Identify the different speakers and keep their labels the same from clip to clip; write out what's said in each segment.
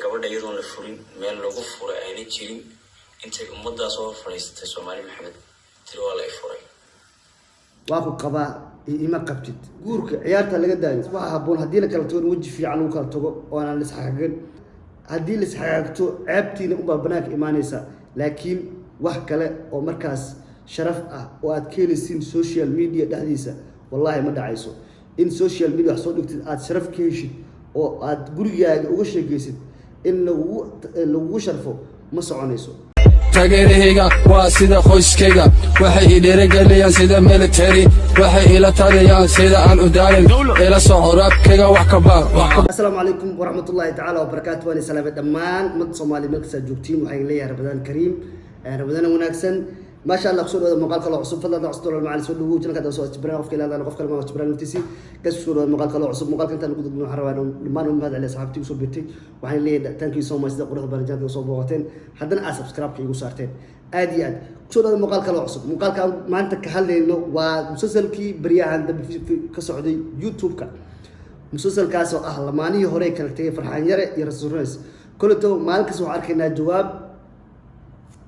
Speaker 1: Gabadha iyadoon la furin, meel lagu furay ayna jirin, intay ummaddaa soo fadhiisatay Soomaali Maxamed tiri, "Waa la i furay."
Speaker 2: Waa ku qabaa iyo ima qabtid. Guurka ciyaarta laga daayo. Waxaa habboon haddii la kala tago in weji fiican lagu kala tago oo aanan la isxagaagin. Haddii la isxagaagto, ceebtiina unbaa banaanka imaanaysa, laakiin wax kale oo markaas sharaf ah oo aad ka helaysiin social media dhexdiisa, wallaahi ma dhacayso. In social media wax soo dhigtid, aad sharaf ka heshid oo aad gurigaaga uga sheekaysid in lagugu sharfo, ma soconayso.
Speaker 3: Taageerahayga waa sida qoyskayga. Waxay i dhiirigeliyaan sida military. Waxay ila taliyaan sida aan u daalin. Ila soco raabkayga, wax ka baar.
Speaker 2: Asalaamu calaykum waraxmatullaahi tacaala wabarakaatu. Waan salaamay dhammaan ummadda Soomaaliya meel kastaa joogtiin. Waxaan leeyahay Ramadaan kariim, Ramadaan wanaagsan. Maasha Allah, kusoo dhawaada muuqaal kaloo cusub. Fadlan cusub dolar macali soo dhawow channelka soo jibran qofka ilaa qof kale ma jibran naftiisi gas. Kusoo dhawaada muuqaal kaloo cusub. Muuqaalka intaan ugu gudubno, waxaan rabaa inaan dhammaan u mahad celiyo asxaabtii usoo birtay. Waxaan leeyahay thank you so much sida quruxda badan channelka soo booqateen, haddana aad subscribe-ka igu saarteen aad iyo aad. Kusoo dhawaada muuqaal kaloo cusub. Muuqaalka aan maanta ka hadlayno waa musalsalkii baryahan dambe ka socday YouTube-ka, musalsalkaas oo ah lamaanihii hore kala tegay, Farxaan Yare iyo Rasuul Rays. Koleto maalin kasta waxaan arkaynaa jawaab,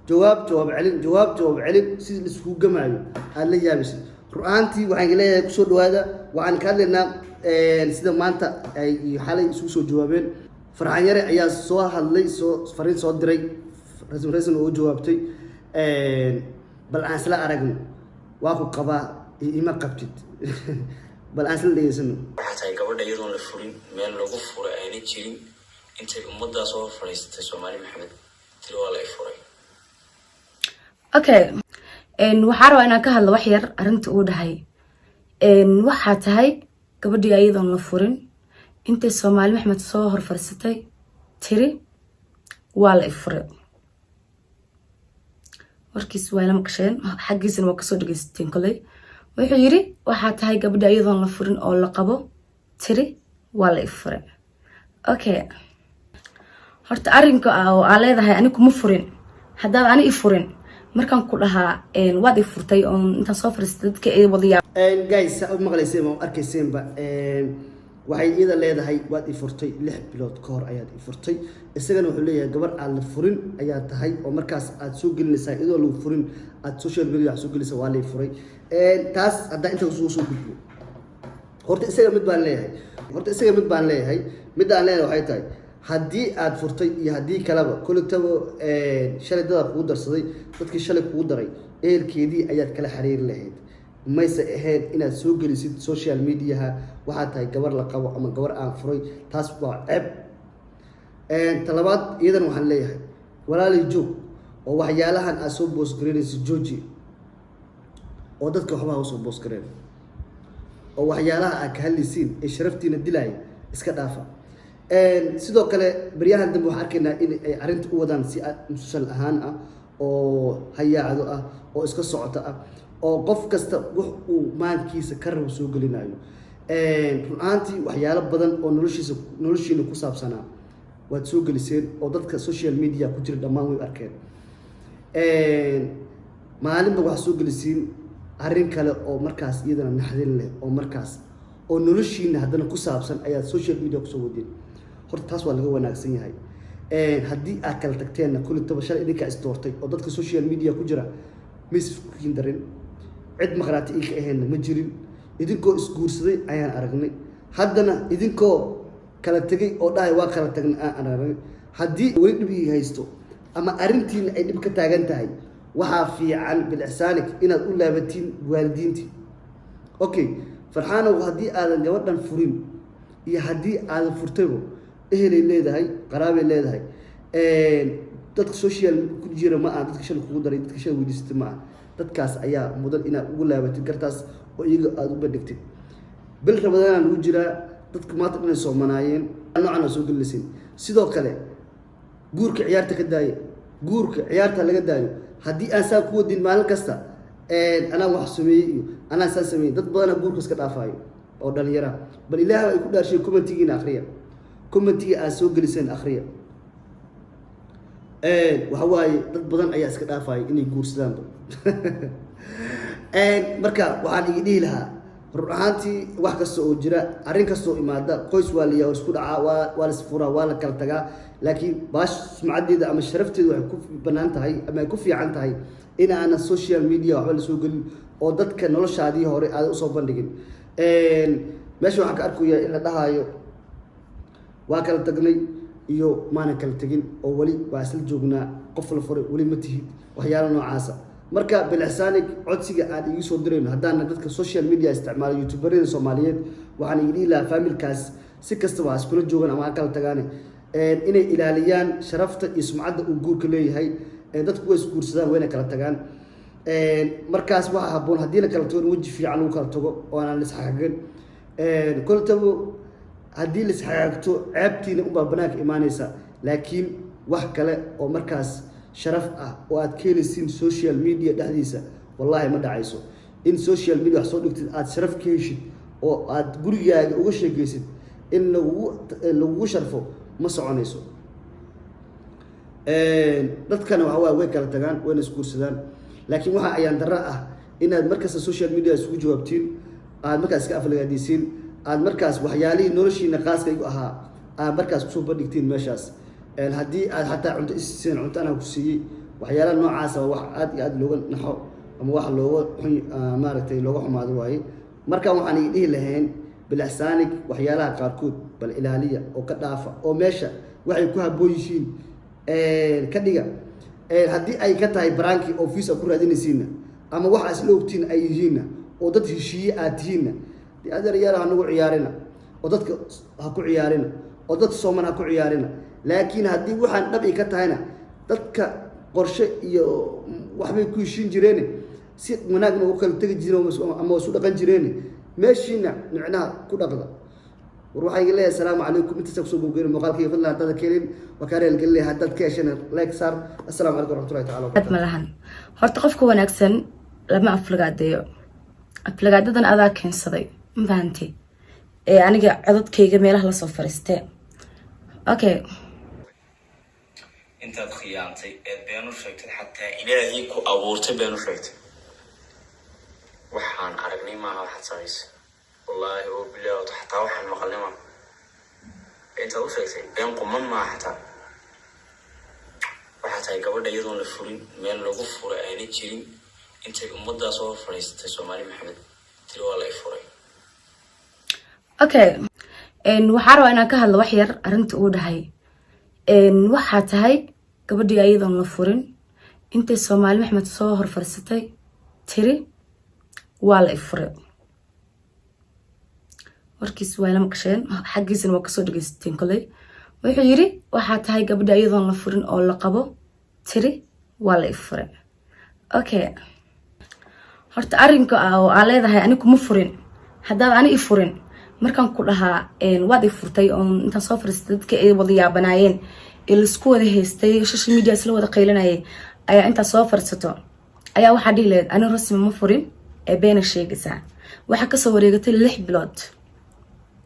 Speaker 2: jawaab, jawaab celin, jawaab, jawaab celin, si laiskugu gamaayo aada la yaabaysid. Run ahaantii waxaan leeyahay kusoo dhawaada. Waxaan ka hadlaynaa sida maanta ay iyo xalay isugu soo jawaabeen. Farxaan Yare ayaa soo hadlay, soo fariin soo diray, Rasuul Raysna oo u jawaabtay. Bal aan isla aragno. Waa ku qabaa iyo ima qabtid. Bal aan isla dhegeysano.
Speaker 1: Waxaa tahay gabadha iyadoon la furin, meel lagu furay ayna jirin, intay ummaddaa soo fadhiisatay Soomaali Maxamed tiri, "Waa la i furay."
Speaker 4: Okay, waxaa rabaa inaan ka hadlo wax yar arrinta uu dhahay, "Waxaa tahay gabadhii ayadoon la furin intay Soomaali Maxmed soo hor fadhiisatay tiri, 'Waa la i furay.'" Warkiis waa ila maqasheen, xaggiisana waa kasoo dhegeysateen. Koley wuxuu yiri, "Waxaa tahay gabadha iyadoon la furin oo la qabo tiri, 'Waa la i furay.'" Okay, horta arrinka oo aa leedahay ani kuma furin, haddaad ani i furin markaan ku dhahaa "Waad i furtay" oon intaan soo fariistay dadka ay wadayaa.
Speaker 2: Guys, saa u maqlayseen ma arkayseenba, waxay iyada leedahay "Waad i furtay, 6 bilood ka hor ayaad i furtay." Isagana wuxuu leeyahay gabar aan la furin ayaa tahay oo markaas aad soo gelinaysaa iyadoo lagu furin, aad social media wax soo gelinaysaa, "Waa lay furay." Taas haddaa inta soo gudbo, horta isaga mid baan leeyahay, horta isaga mid baan leeyahay. Midda aan leeyahay waxay tahay, haddii aad furtay iyo haddii kaleba, koletaba shalay dadaa kugu darsaday. Dadkii shalay kugu daray ehelkeedii ayaad kala xiriiri lahayd. Mayse ahayn inaad soo gelisid social mediaha "Waxaa tahay gabar la qabo ama gabar aan furay"? Taas waa ceeb. Talabaad, iyadana waxaan leeyahay, walaalay, joog oo waxyaalahan aad soo post garaynaysa jooji, oo dadka waxba ha usoo post gareen, oo waxyaalaha aad ka hadlaysiin ee sharaftiina dilaaya iska dhaafa. Sidoo kale baryahan dambe waxaan arkaynaa in ay arrinta u wadaan si musalsal ahaan ah oo hayaacdo ah oo iska socota ah, oo qof kasta wax uu maankiisa ka rabo soo gelinayo. Run ahaantii waxyaalo badan oo noloshiisa, noloshiina ku saabsanaa waad soo geliseen, oo dadka social media ku jira dhammaan way arkeen. Maalinba waxaad soo gelisiin arrin kale oo markaas iyadana naxdin leh, oo markaas oo noloshiina haddana ku saabsan ayaad social media kusoo wadeen. Horta taas waa laga wanaagsan yahay. Haddii aad kala tagteenna, kulitaba shalay idinkaa is doortay, oo dadka social media ku jira mays iskukiin darin, cid maqraati ii ka ahaynna ma jirin. Idinkoo isguursaday ayaan aragnay, haddana idinkoo kala tegay oo dhahay "Waa kala tagnay" aan aragnay. Haddii weli dhib ii haysto ama arrintiina ay dhib ka taagan tahay, waxaa fiican bilixsaanik inaad u laabatiin waalidiintii. Okay, Farxaanow, haddii aadan gabadhan furin iyo haddii aadan furtaybo, ehelay leedahay, qaraabay leedahay. Dadka social ku jira ma aha dadka shalay kugu daray, dadka shalay weydiisatay ma aha. Dadkaas ayaa mudan inaad ugu laabatid gartaas oo iyaga aada u bandhigtid. Bil Ramadaana lagu jiraa, dadku maanta dhanay soomanaayeen, noocan aa soo gelinaysin. Sidoo kale guurka ciyaarta ka daayo, guurka ciyaarta laga daayo. Haddii aan saa ku wadin maalin kasta "Anaa wax sameeyey" iyo "Anaa saa sameeyey", dad badanaa guurka iska dhaafaayo oo dhalinyara. Bal Ilaah ay ku dhaarshay, commentigiina akriya, commentiga aad soo geliseen akriya. Waxa waaye dad badan ayaa iska dhaafaya inay guursadaanba. Marka waxaan igi dhihi lahaa Run ahaantii, wax kasta oo jira, arrin kasta oo imaada, qoys waa la isku dhacaa, waa la isfuraa, waa la kala tagaa, laakiin baash sumcaddeeda ama sharafteeda waxay ku bannaan tahay ama ay ku fiican tahay in aanan social media waxba lasoo gelin oo dadka noloshaadii hore aadan usoo bandhigin. Meesha waxaan ka arkayaa in la dhahaayo waa kala tagnay iyo maanan kala tegin oo weli waa isla joognaa, qof la furay weli ma tihid, waxyaala noocaasa. Marka Bilixsaanig, codsiga aan igu soo dirayno, haddaana dadka social media isticmaala, youtuberada Soomaaliyeed, waxaan iga dhihi lahaa familkaas si kastaba ha iskula joogaan ama ha kala tagaane, inay ilaaliyaan sharafta iyo sumcadda uu guurka leeyahay. Dadku way isguursadaan, wayna kala tagaan. Markaas waxaa habboon haddii la kala tago in weji fiican lagu kala tago oo aanan la isxagaagin. Koltaba haddii la isxagaagto, ceebtiina unbaa banaanka imaanaysa, laakiin wax kale oo markaas sharaf ah oo aad ka helaysiin social media dhexdiisa wallaahi ma dhacayso. In social media wax soo dhigtid, aad sharaf ka heshid oo aad gurigaaga uga sheekaysid in lagugu sharfo, ma soconayso. Dadkana waxa waay way kala tagaan, wayna isguursadaan, laakiin waxa ayaan darro ah inaad markasta social media isugu jawaabtiin, aad markaas iska aflagaadisiin, aad markaas waxyaalihii noloshiina qaaska igu ahaa aad markaas kusoo bandhigtiin meeshaas. Haddii aad xataa cunto isiiseen, cunto anaa ku siiyey, waxyaalaha noocaasa waa wax aad iyo aad looga naxo ama wax looga xun, maaragtay, looga xumaado waaye. Marka waxaan ii dhihi lahayn Bilixsaanig, waxyaalaha qaarkood bal ilaaliya oo ka dhaafa oo meesha waxay ku habboon yihiin ka dhiga. Haddii ay ka tahay prank oo views aad ku raadinaysiinna ama waxa isla ogtiin ay yihiinna oo dad heshiiye aad tihiinna, dee adeeryaal, ha nagu ciyaarina oo dadka ha ku ciyaarina oo dadka Sooman ha ku ciyaarina. Laakiin haddii waxaan dhab i ka tahayna, dadka qorshe iyo waxbay ku heshiin jireen, si wanaagna u kala tegi jireen ama isu dhaqan jireen, meeshiina micnaha ku dhaqda. War waxaa iga leeyahay asalaamu calaykum. Intaasa kusoo gowgeyn muuqaalkayga. Fadlan haddaad ka helin waa kaa reelgelinaya, haddaad ka heshana like saar. Assalaamu calaykum waraxmatullahi tacala
Speaker 4: Ad ma lahan. Horta qofka wanaagsan lama aflagaadeeyo. Aflagaadadan adaa keensaday, ma fahantay? Ee aniga codadkayga meelaha lasoo fariistee, okay.
Speaker 1: Intaad khiyaantay eed been u sheegtay, xataa Ilaahii ku abuurtay been u sheegtay. Waxaan aragnay maaha waxaad samaysay, wallaahi oo bilaawto, xataa waxaan maqalnay maaha. Intaad u sheegtay been quman maaha. Xataa waxaa tahay gabadha iyadoon la furin, meel lagu furay ayna jirin, intay ummaddaa soo fadhiisatay Soomaali Maxamed tiri waa la i furay.
Speaker 4: Okay, waxaa rabaa inaan ka hadlo wax yar arrinta uu dhahay waxaa tahay gabadhii ayadoon la furin intay Soomaali Maxmed soo hor fadhiisatay tiri waa la i furay. Warkiis waa ila maqasheen, xaggiisana waa kasoo dhegeysateen koley. Wuxuu yiri waxaa tahay gabadha iyadoon la furin oo la qabo tiri waa la i furay. Okay, horta arrinka oo aa leedahay ani kuma furin, haddaad ani i furin markaan ku dhahaa waad i furtay oon intaan soo fariistay dadka ay wada yaabanaayeen ee laisku wada haystay, social media isla wada qaylinayay, ayaa intaad soo fariisato ayaa waxaa dhihi lahayd ani rasmi ma furin ee beena sheegaysaa. Waxaa kasoo wareegatay 6 bilood,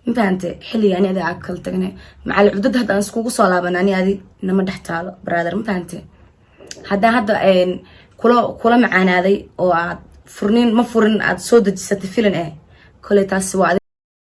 Speaker 4: ma fahante? Xilliga ani adi aa kala tagnay macal cudada hadda aan iskugu soo laaban, ani adi nama dhex taalo, brother, ma fahante? Haddaan hadda kula macaanaaday oo aad furnin ma furin aad soo dejisatay filin koley taasi waa.